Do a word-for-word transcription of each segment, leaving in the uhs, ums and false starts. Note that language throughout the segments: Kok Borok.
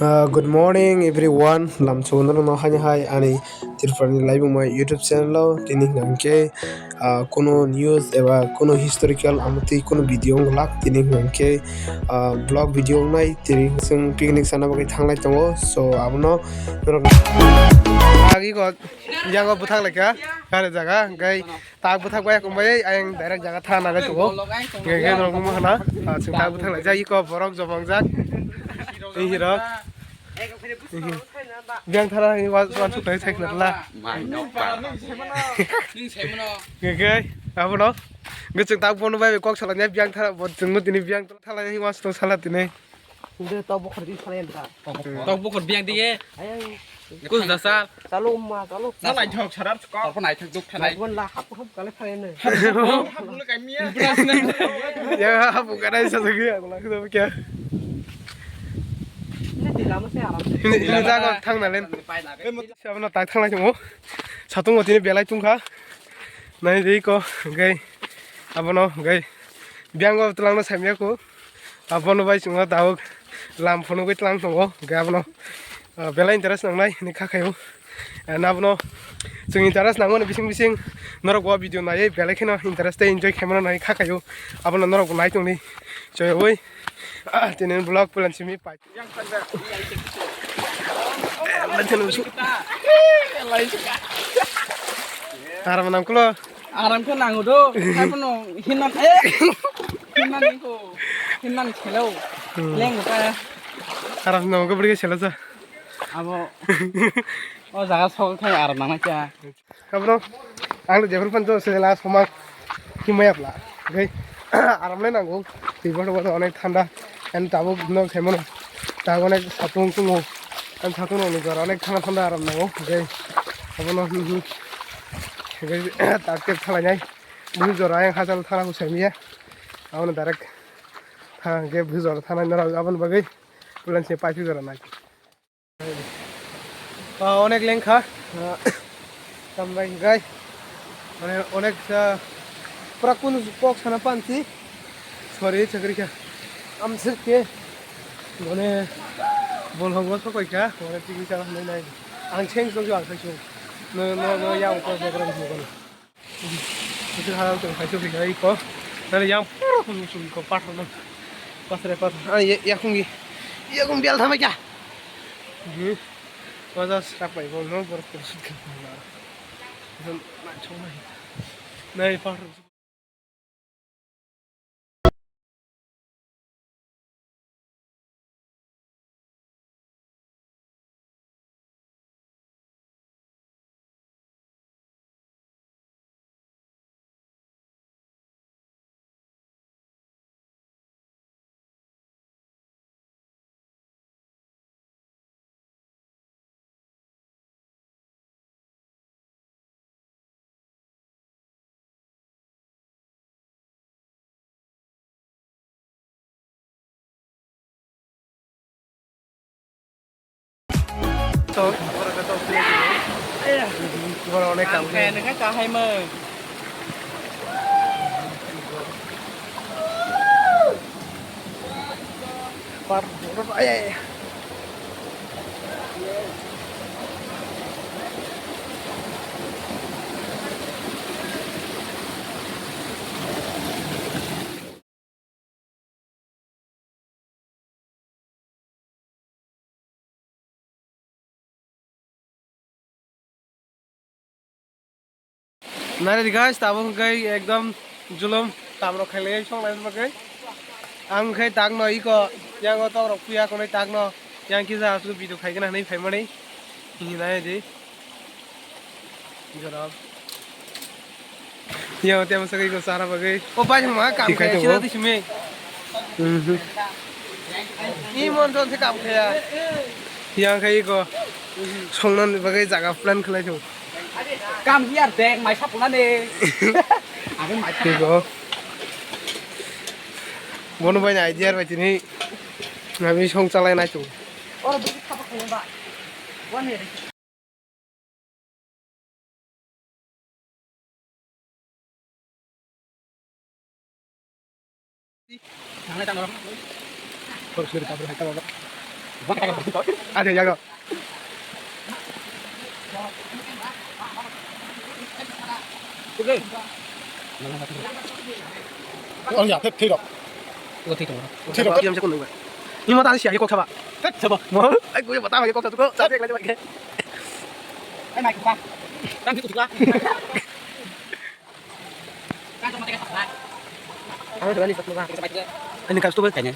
Uh, good morning everyone. Lamchungrokno hai hai ani Tripurani Laibuma YouTube channel o tini hwnkhe, uh, kuno news eba kuno historical amtwi kuno video wng glak tini hwnkhe, uh, vlog video wngnai tini chwng picnic sana bagwi thanglai tongo, so abono norok agi ko yango bwthak laikha gari jaga hwnkhe. Tak bwthak bai kung bai ayang direct jaga thana nai tongo. Hingke hingke norok nukma hana, ah, chwng tak bwthak lai jai iko borok jobongjak. Hini rok. Biyang thana hini wa-, wansuk thai sai khna la. Hingke abono. Hingke chwng tak bono bai kok salanya biyang thana bo chwngno tini biyang thana hini wansuk sala tini. Tok bukhor di sana ya. Tok bukhor biyang di ye. Ayang. Kus dasar. Chalo ma, chalo. Salai thok sarar ko. Apa nai thok duk thanai. Bon la hap hap kale phai ne. Hap hap kale kai miya. Ya hap kale sa sa gya ko la ko kya. Ini di lama saya aram. Ini ini jago thang na len. Siapa na tak thang lagi mo. Satung mo tini belai tungkha. Nai dei ko gai. Abono gai. Biyang go tlang na samya ko. Abono bai chwngno tabuk lam phunugwi tlang tongo, hwnkhe abono, ah, belai interest nangnai hinwi kha khaio. And abono chwng interest nangmani bising bising norok bo video naiwi belai kheno interest tei enjoy khaimano hinwi kha khaio. Abono norok bo nai tongdi. Joyoi, ah, tini vlog puila simi pai. Aram nang kulo. Aram khe nango do, abono hinna khe. Hinnani ko, hinnani selo. Hmm. Leng ka. Aram no go bri selo sa. Abo. O jaga sok thai aram nang kya. Abro, ang de jefur pan to se la somak ki maya pla. Okay. Aram le nango. Tibor bor onek thanda. And tabuk no khaimano. Tabuk onek satung tungo. And satung no ni jora onek thanda thanda aram nango. Okay. Abono, hmm, hmm. Okay. Tak tak thalai nai. Bwswk jora ayang hachal thana bo saimiya. Abono direct tha hwnkhe bwswk jora thanai norok aboni bagwi pulan se paithak jora nai. Ah, onek lengkha. Ah, tambai hwnkhe mane onek, ah, pura kunu kok sana pansi. Sorry, chakri kha. Amsir ke mane bol hongmo sokoi kha. Mane tiki chala hwnwi nai. Ang cheng song ang khai song. No, no, no, ya ko program mo kono. Itu hal tu kaisa bini iko. Nang yang pura kunu sung iko pathor no. Pathor pathor. Ah, ya, ya kung gi. Ya kung bial thama kya? Hmm. Waja srap bai bol no bor kunu sung kya. Nang chong nai. Nai pathor. Borok onek kam khe. Nokha kahai mung. Par, ay, ay, ay. Nari guys, tabuk hwnkhe ekdom julum tamrok khailai songlai bagwi. Ang khe takno iko yango tokrok puya konwi takno yang kisa aswk video khaigena hinwi phaimani. Hinwi nai di. Jorao. Yang tiang sakri ko sara bagwi. O bai ma kam khe sira di simi. Mhm. I mon ton se kam khe ya. Yang khai ko. Songnan bagwi jaga plan khlai thung. Kam biar dek mai sapuna ne. Abo mai. Iko. Bono bai na idea bai tini. Nabi song chalai nai thung. Oro bisi khapa khaya ba. Wan he. Thangnai tangro. Kor suri kabur hai tangro. Ada jago. Oh ya, thik thik. Thik thik. Ni mata si ai kok saba. Saba. Mo, ai ko mata ai kok saba. Saba lai ke. Ai mai kok. Kan kok saba. Ini kasto bai kanya.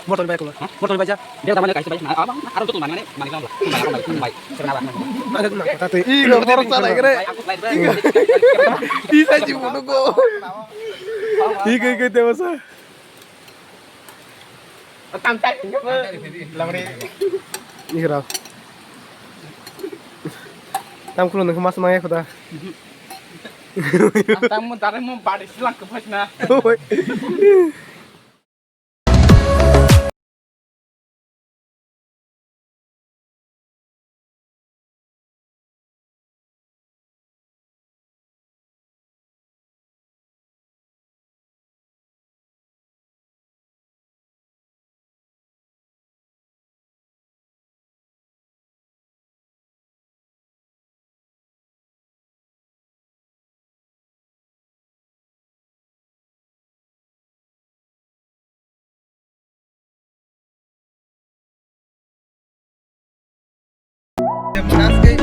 Motor bai ko. Motor bai ja. Dia tamane kasto bai. Abang aro tu mane mane mane. Ada na kata tu. Ih, lo motor sa lai kere. Ih, sai ji mono ko. Ih, ke ke te masa. Igra. Tam kulo nang mas maya khuda. Tam mo dare mo bari silang ke phasna. Oi.